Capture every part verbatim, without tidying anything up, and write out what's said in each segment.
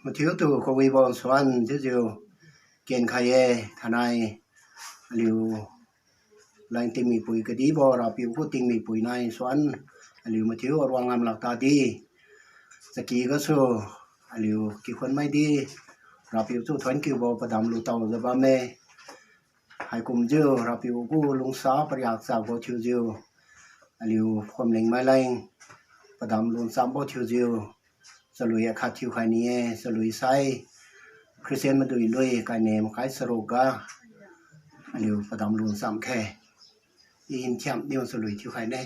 Mathiutu kawibo nsuan chiujiu kenkhai-e, thainai aliu leng tingmipui kadibo Rapiu gu tingmipui nai nsuan aliu mathiu aruang ngam lak tadi, chaky gasu aliu kikhun maidi Rapiu chu thuon kiubo padam lutao jiu bamme. Haikumjiu Rapiu gu lungsa pariak chakbo thiujiu, aliu phumling maileng padam lunchambo thiujiu, chalui akhat thiukhai ni-e, chalui sai Christian madui lui kaine makai charuk ga aliu padam luncham khe. I nthiam niu chalui thiukhaine.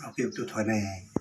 Rapiu tu thuone.